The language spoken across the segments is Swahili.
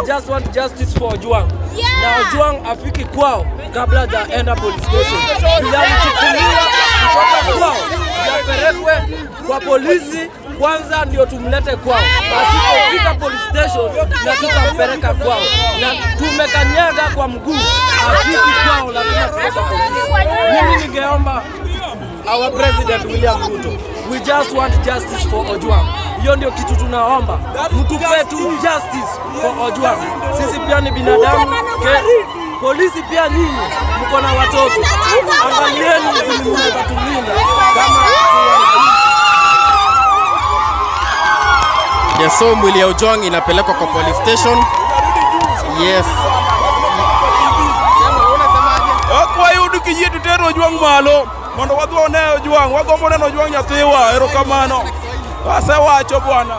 We just want justice for Ojwang. Na Ojwang afiki kwao kabla hajaenda police station. Vile alichukuliwa kutoka kwao yapelekwe kwa polisi kwanza ndio tumlete kwao. Asipofika police station na tutampeleka kwao, na tumekanyaga kwa mguu, afiki kwao, lazima tupeleke polisi. Mimi ningeomba our President William Ruto, we just want justice for Ojwang. Hiyo ndio kitu tunaomba, mtupe tu justice for Ojwang. Sisi pia ni binadamu. Polisi pia nyinyi mko na watoto, angalieni vile mnaweza tulinda kama Yes, so mwili ya Ojwang inapelekwa kwa police station. Yes. Ok wayud kiyie to tero Ojwang malo mondo wadhi wane Ojwang. Wagombo neno Ojwang nyathiwa. Erokamano. Asewacho bwana.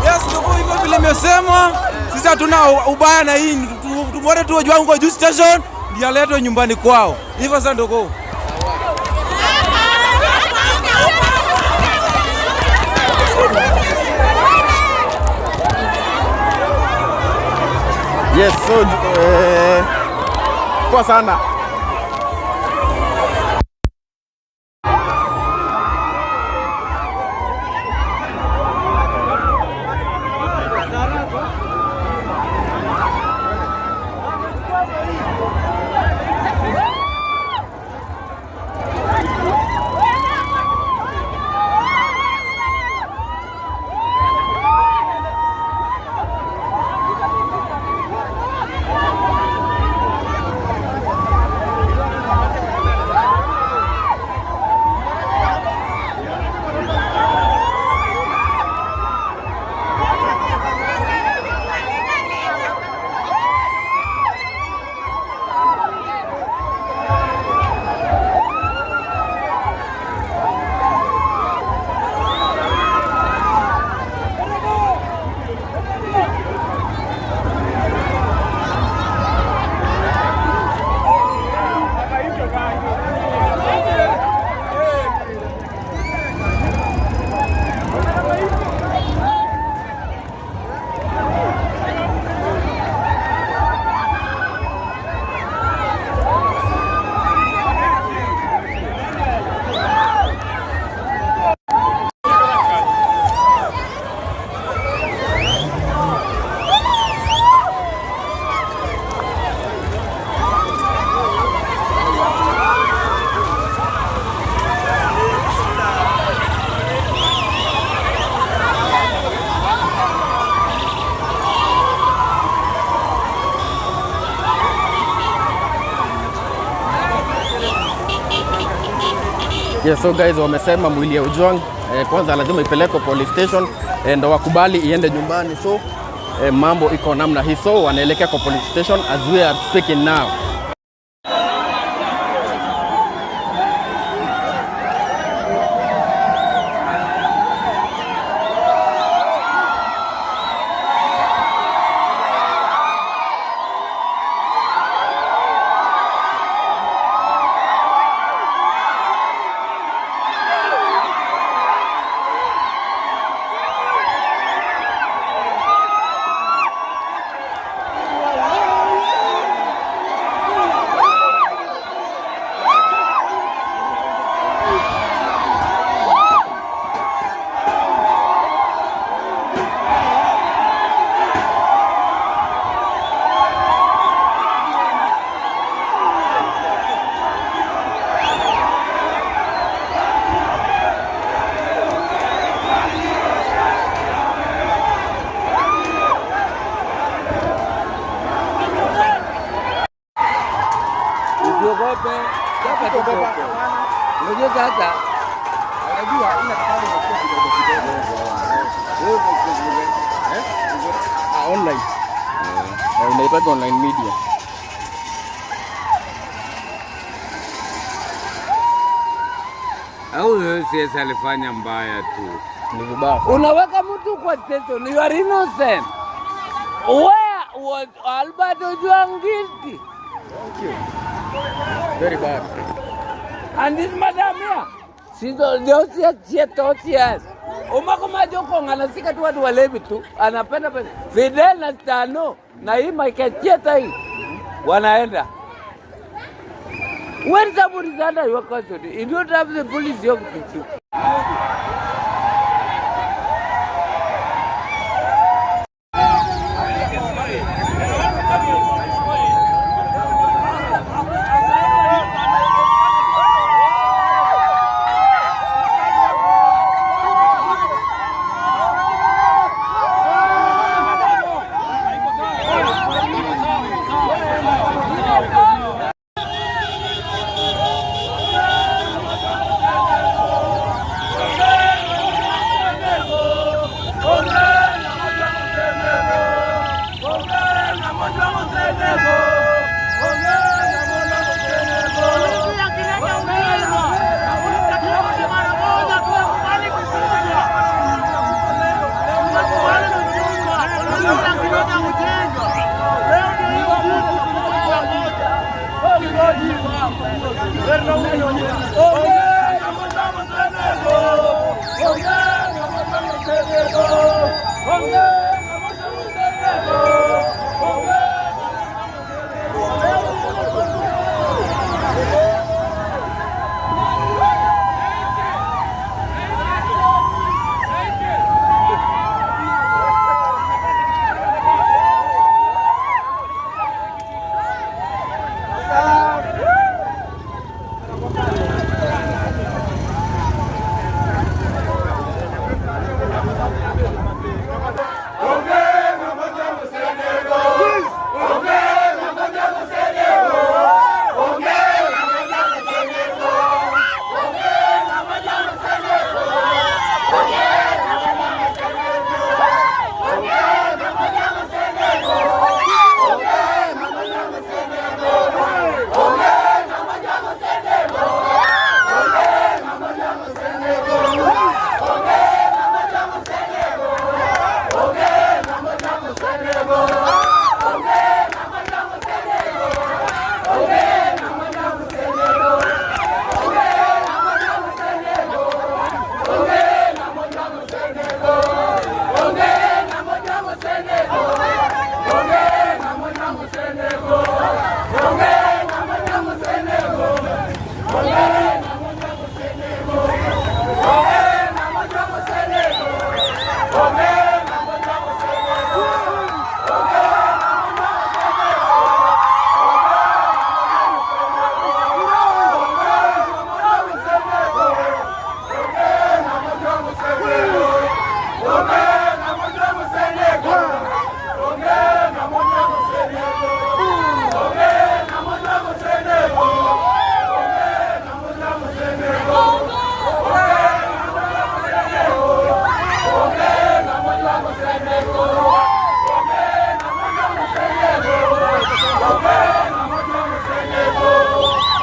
Yes, ndio hivyo vile imesema. Sisi hatuna ubaya na hii, tumwone tu Ojwang kwa juu station ndio aletwe nyumbani kwao. Hivyo sasa ndio. Yes, so poa sana. Yes, so guys wamesema mwili ya Ojwang kwanza lazima ipelekwe police station ndo wakubali iende nyumbani. So mambo iko namna hii, so wanaelekea kwa police station as we are speaking now. Usiogope, chapa tu kopo. Unajua sasa, unajua ina kitabu cha kidogo kidogo. Wewe uko eh? Ah, online. Inaitwa online media. Au CS alifanya mbaya tu. Ni vibaya sana. Unaweka mtu kwa station, you are innocent. Where was Albert Ojwang guilty? Thank you. Very bad. And this madam here, she's the OCS, she. Omako Majoko anasika tu watu walevi tu, anapenda pesa. Fidel na Stano na hii Michael Cheta hii wanaenda. When somebody is under your custody, you don't have the police you have to do.